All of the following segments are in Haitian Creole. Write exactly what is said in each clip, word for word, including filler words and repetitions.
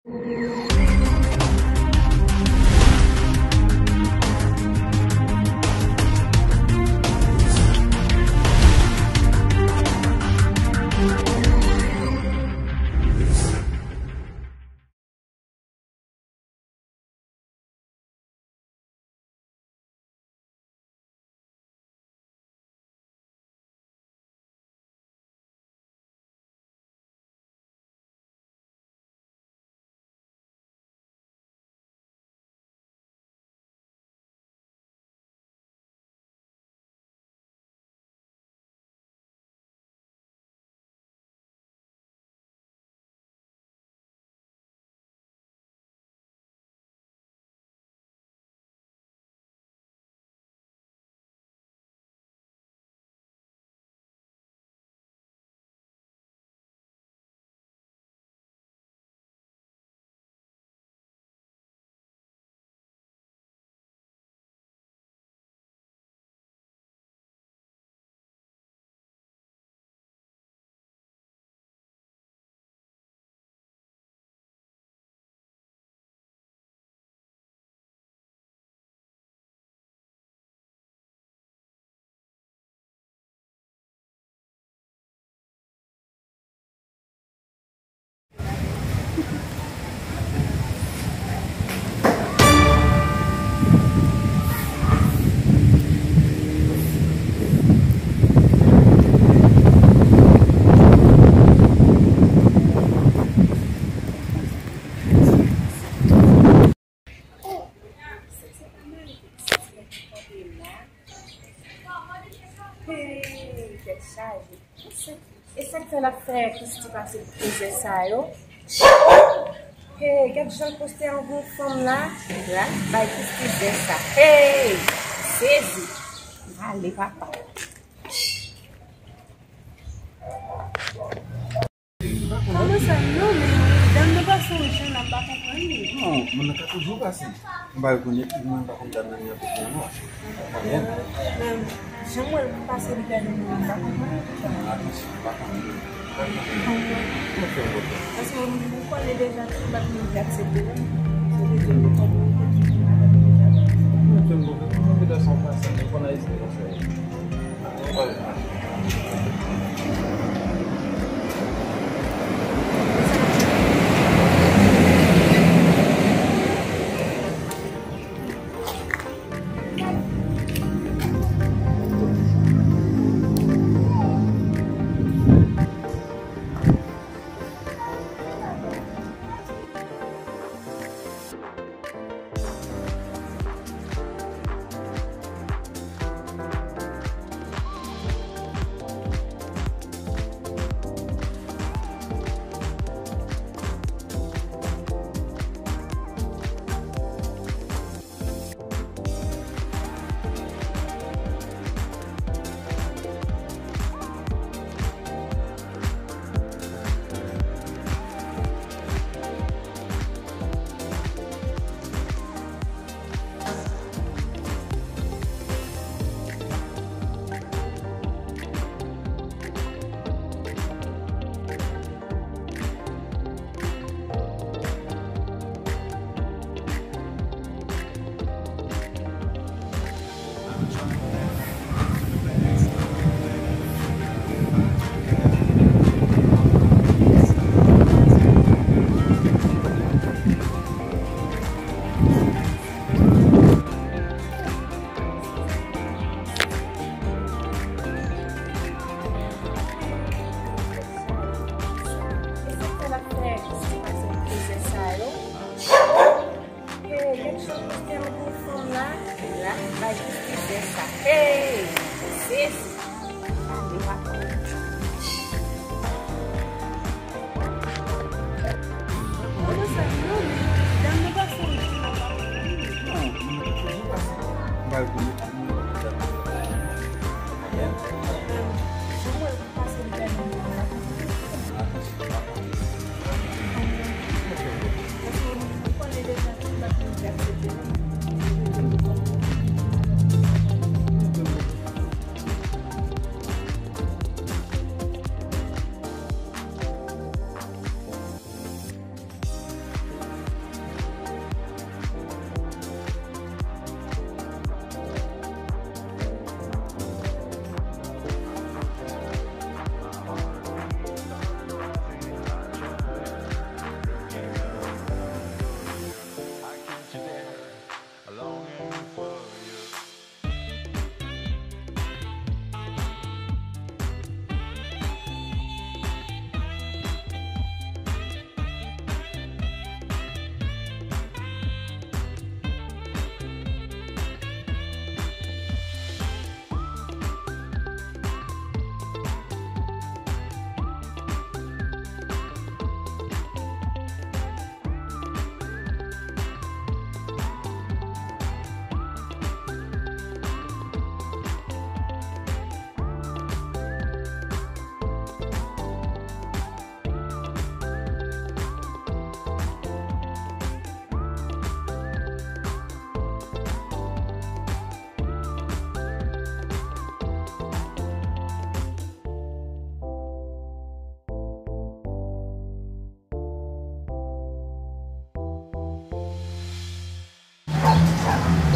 Hey, tèt chaje. E sa k fè l ap fè Christie pase pou zè sa yo? Hey, gad jan l poste an gwo fanm la. L al bay Christie zè sa. Hey! Sezi! Prale, papa. Kòman sa? Non, men dam nan pase yon jan la, m pa konprann li. Non, moun nan ka toujou pase. M pa rekonèt li, mwen pa konn dam nan li anpil nan nwa. Konprann? Men jan m wè l pase, li gade mwen, m pa konprann li. Atis, m pa konn li. M pa konn li. Konprann? Mwen fè yon lòt. Paske m konnen deja tout bagay li aksepte la. Se vle di m konprann li te di madanm li deja. Mwen fè yon lòt. Mwen fè yon lòt. Mwen fè yon lòt.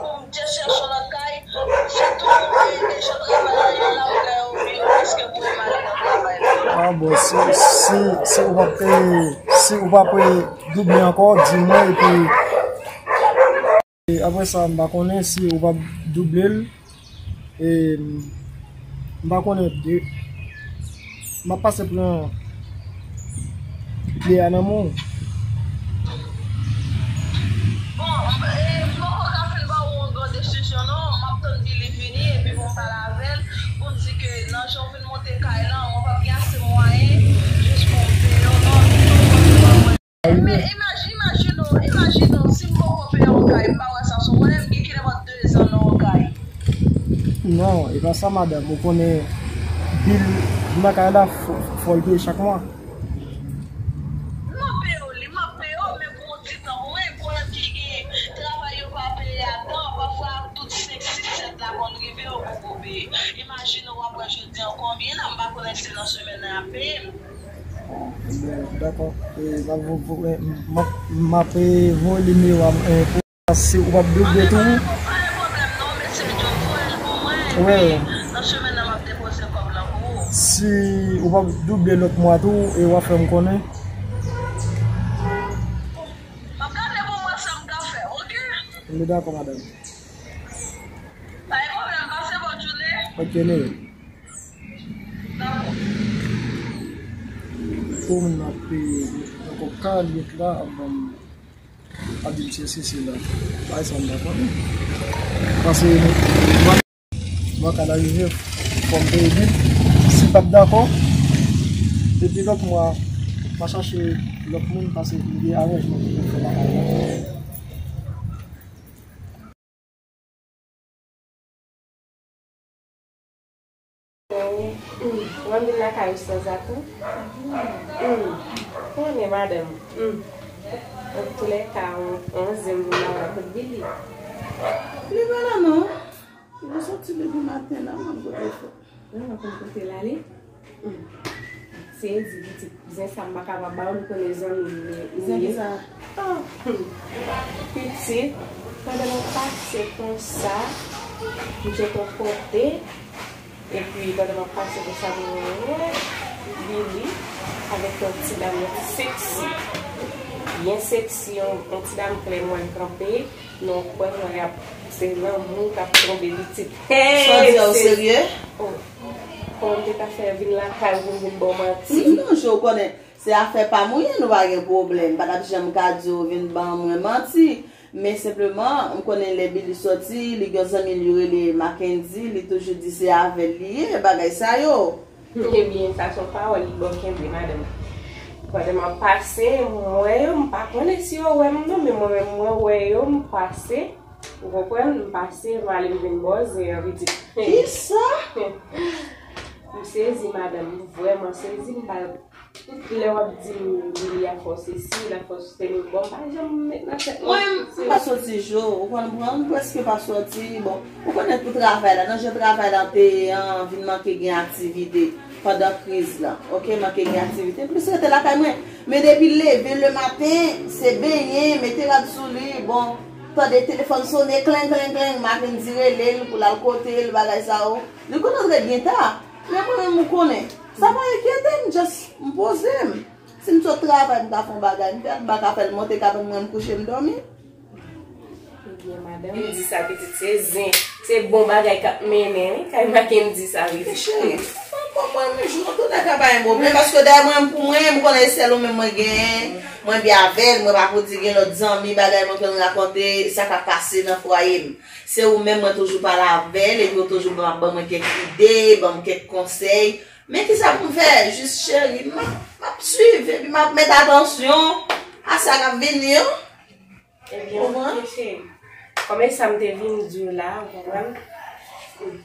pou m te chèche yon lòt kay, sitou e, e jan travay la ye la, m kwè yo vin riske pou m ale nan travay la. Ah bon, si, si, si ou pa peye, si ou pa peye double ankò, di mwen, epi e apre sa, m pa konnen si ou p ap double l. E, m pa konnen de, m ap pase pran kle a nan men w. Bon, e, m poko ka fin ba ou yon gran desizyon, non. M ap tann Billy vini, epi pou m pale avè l, pou m di ke nan jan w vin monte kay lan, mwen p ap gen ase mwayen jis pou m peye w, non. Men imaj-, imajine w, imajine w, si m poko peye yon kay, m pa wè sa sou mwen, m gen ki nenpòt de zan nan yon kay. Non, e pa sa, madanm. Ou konnen bil nan kay la, fò, fò l peye chak mwa. M ap peye w li, m ap peye w, men pou yon ti tan pou mwen, pou lòt ki gen travay yo pa peye a tan, pafwa tout senk, sis, sèt la konn rive, yo poko peye. Imajine w ap wè jodi an konbyen la, m pa konnen si se nan semèn nan y ap peye m. Bon, dakò. E, m ap vo-, vo-, e, m ap, m ap, e, voye nimewo a m, e, pou, si ou p ap double tou. Pa gen pwoblèm non, mesye John, voye l pou mwen, epi nan semèn nan m ap depoze kòb lan pou ou. Si ou p ap double lòt mwa tou, e w a fè m konnen. M ap gade pou m wè sa m ka fè, oke? Anben dakò, madanm. Pa gen pwoblèm, pase bòn jounen. Oke, nou. Dakò. Pou moun ap peye ankò karyèt la, ap ban m, ap di m se, se, se la. Bagay sa m pa konnen. Paske mwa, mwa ka rive, fò m peye bil. Si l p ap dakò, epi lòt mwa, m a chache lòt moun, paske m gen aranjman pou m fè lakay la. Ou, hmm, w ap vin lakay ou sanzatann? Hmm, konnen madanm. Hmm. Antoulèka, on, on zen moun la va kote Billy. Li pa la non. Li soti depi maten la, m ap kote fò. Ou pa konn kote l ale? Hmm. Se di pitit zen sa m pa kapab ba w, li konnen zanmi m li ye. Zen ki sa? Oh, hmm. Pitit, pandan m ap pase konsa, m cheke yon kote, epi pandan m ap pase konsa, mwen wè Billy avèk yon ti dam, yon ti seksi. Byen seksi, yon, yon ti dam klè mwen kanpe. Non, kwè mwen, y ap, se lanmou k ap tonbe pitit. Sa w di a, w serye? Oh, kòman m te ka fè vin lakay ou pou m vin ba w manti? Non, je, w konnen, se afè pa m ou ye, nou pa gen pwoblèm. M pa t ap janm ka di w vin ban mwen manti. Men senpleman, m konnen lè Billy soti, li gen yon zanmi l yo rele Mackendy, li toujou di se avè l li ye, bagay sa yo. Ebyen, sa se yon pawòl li ba w kenbe, madanm. Pandan m ap pase, m wè yo, m pa konnen si yo wè m non, men mwen menm mwen wè yo, m pase. Ou konprann? M pase, m ale, m vin bòzè, anvi di. Kisa? M sezi, madanm, m vrèman sezi, m pa. Tout lè w ap di m Billy a fè w sesi, l a fè w sesi, bon, m pa janm met nan tèt mwen. Mwen, m pa soti jou, ou konprann, m prèske pa soti, bon, ou konnen pou travay la, nan jan travay la te ye an, vin manke gen aktivite pandan kriz la, oke, manke gen aktivite, m plis rete lakay mwen, men depi l leve lematen, se benyen, mete rad sou li, bon, tande telefòn sonnen, kleng, kleng, kleng, Mackendy rele l pou l al kote l, bagay sa yo, li konn antre byen ta, men mwen menm ou konnen, sa pa enkyete m, just m poze m. Si m sot travay, m ka fè yon bagay, m fè l, m pa ka fè l monte kabann mwen, m kouche, m dòmi. Ebyen, madanm, m di sa, pitit, se zen, se bon bagay k ap mennen, wi, kay Mackendy sa, wi. Men cheri, m pa konprann, men jou nou tounen ka pa gen pwoblèm, paske dèyè mwen, pou mwen, m konnen se sèl ou menm mwen genyen, mwen byen avè l, mwen pa pou di gen lòt zanmi, bagay mwen konn rakonte, sa k ap pase nan fwaye m. Se ou menm, mwen toujou pale avè l, epi ou toujou ban, ban mwen kèk ide, ban mwen kèk konsèy. Men kisa pou m fè? Jis cheri, m ap, m ap swiv, epi m ap met atansyon a sa k ap vini an. Ebyen, oke, cheri. Kòm e sa m te vin di w la, ou konprann?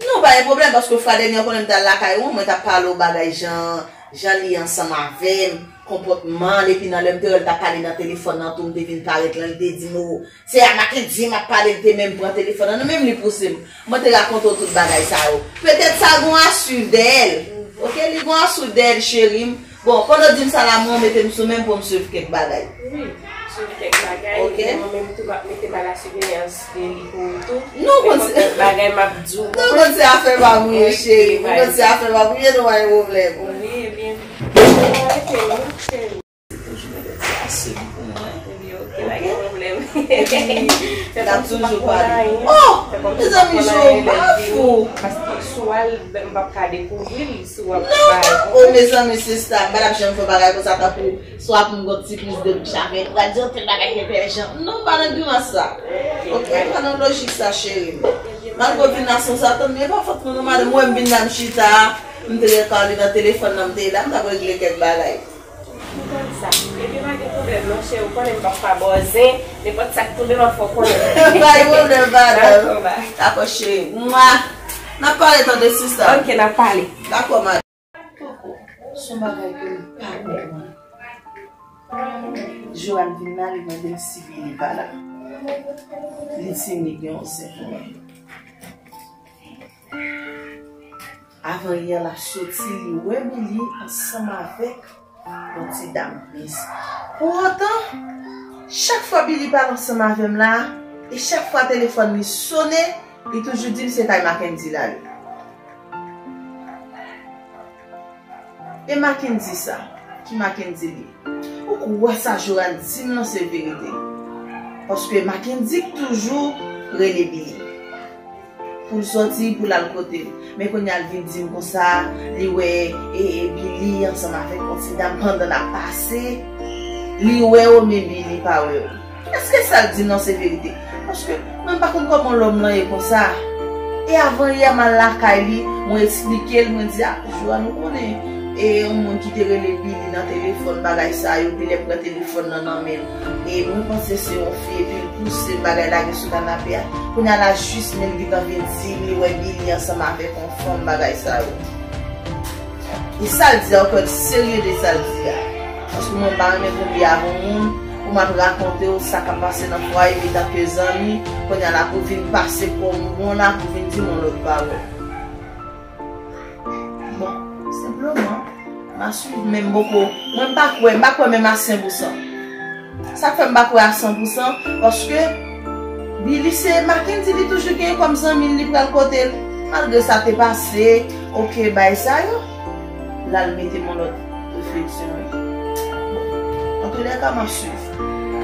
Non, pa gen pwoblèm, paske fwa dènye an konnen m t al lakay ou, mwen t ap pale w bagay jan, jan li ansanm avè m, konpòtman l, epi nan lè m te wè l t ap pale nan telefòn nan tou, m te vin parèt lan, li te di m, o, se a Mackendy m ap pale, li te menm pran telefòn nan, nan men m li pouse m. Mwen te rakonte w tout bagay sa yo. Petèt sa gon a swiv dèyè l. Oke, li gon a swiv dèyè l, cheri m. Bon, pandan w di m sa la, mwen mete m sou men m pou m swiv kèk bagay. Wi, swiv kèk bagay. Oke. Mwen menm tou m ap mete m a la siveyans de li pou ou tou. Non, konn se bagay m ap di w. Non, konn se afè pa m wi, cheri. Mwen konn se afè pa m wi, non, pa gen pwoblèm. Wi, ebyen, mwen rete non, cheri. Toujou mete ti asib pou mwen. Epi, oke, pa gen pwoblèm. N ap toujou pale. Oh! Mezanmi, Joe, m pa fou. Paske sou al, m p ap ka dekouvri l, si w ap bay. Non, oh, mezanmi, sista, m pa t ap janm fè bagay konsa, tankou swa pou m gon ti kriz de bouch avè l, pral di anpil bagay ki entèlijan. Non, pa nan grimans sa. Oke, pa nan lojik sa, cheri m. Malgre w vin nan sans sa, tann, men pa fòt mwen non, madanm, ou wè m vin la, m chita, m te rekale nan telefòn nan, m te la, m t ap regle kèk bagay. M konn sa. Epi pa gen pwoblèm non, cheri, ou konnen m p ap pa bòzen. Nenpòt sa k tonbe m ap fè w konnen. Pa gen pwoblèm, madanm. Dakò, bye. Dakò, cheri. Mwa. N ap pale tande, sista. Oke, n ap pale. Dakò, madanm. Koko, se yon bagay ke m pa konprann. Johan vin la, li mande m si Billy pa la. Li di m li gen yon zen pou mwen. Avan yè l ap soti, li wè Billy ansanm avèk yon ti dam. Pou otan, chak fwa Billy pale ansanm avè m la, e chak fwa telefòn li sonnen, li toujou di m se kay Mackendy l ale. E Mackendy sa, ki Mackendy li ye? Ou kwè sa Johan di m nan se verite? Paske Mackendy k toujou rele Billy pou l sòti, pou l al kote l. Men kounye a l vin di m konsa, li wè e, e Billy ansanm avèk yon ti dam pandan n ap pase. Li wè w, men Billy pa wè w. Èske sa l di m nan se verite? Paske mwen m pa konn kòman lòm lan ye konsa. E avan yè m al lakay li, mwen eksplike l, mwen di, a, Johan, ou konnen, e yon moun ki te rele Billy nan telefòn, bagay sa yo, epi lè m pran telefòn nan nan men l. E mwen panse se yon fi, epi l pouse m, bagay lage sou kanape a. Kounye a la jis men l gentan vin di m li wè Billy ansanm avèk yon fanm, bagay sa yo. E sa l di a, ou kwè l serye de sa l di a? Paske mwen m pa renmen konbye avè yon moun, pou m ap rakonte w sa k ap pase nan fwaye m etanke zanmi, kounye a la pou vin pase kò m bon la, pou vin di m yon lòt pawòl. Bon, senpleman, m a swiv, men m poko, mwen m pa kwè, m pa kwè menm a sen pou san. Sa k fè m pa kwè a san pou san, paske Billy se Mackendy li toujou genyen kòm zanmi l, li pral kote l. Malgre sa te pase, oke, bay sa yo. La l mete m yon lòt refleksyon, wi. Bon, antoulèka, m ap swiv.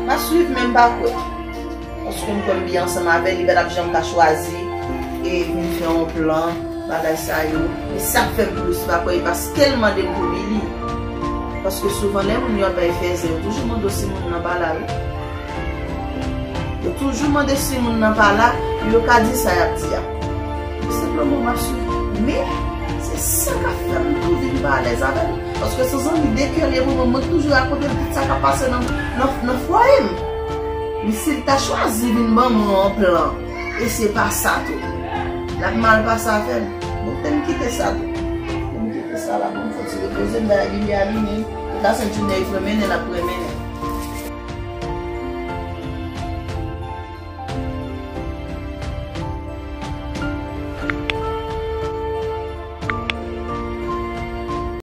M ap swiv, men m pa kwè. Paske m kwè m byen ansanm avè l, li pa t ap janm ka chwazi e vin fè yon plan. Bagay sa yo. E sa k fè m plis pa kwè, e paske l mande m pou Billy. Paske souvan lè moun yo ap bay fèzè, yo toujou mande w si moun nan pa la, wi. Yo toujou mande si moun nan pa la, pou yo ka di sa y ap di a. Senpleman, m ap swiv. Men, se sa k ap fè m tou vin Alèz avè l. Paske se zanmi de kè li ye pou mwen, mwen toujou rakonte l tout sa k ap pase nan, nan, nan fwaye m. Men si l ta chwazi vin ban mwen yon plan, e se pa sa tou, l ap mal pase avè l. Bon, te m kite sa tou. Te m kite sa la pou m fò ti repoze m, bagay Bibye a vini. Tout la sent jounen, li fè mennen, l ap remennen.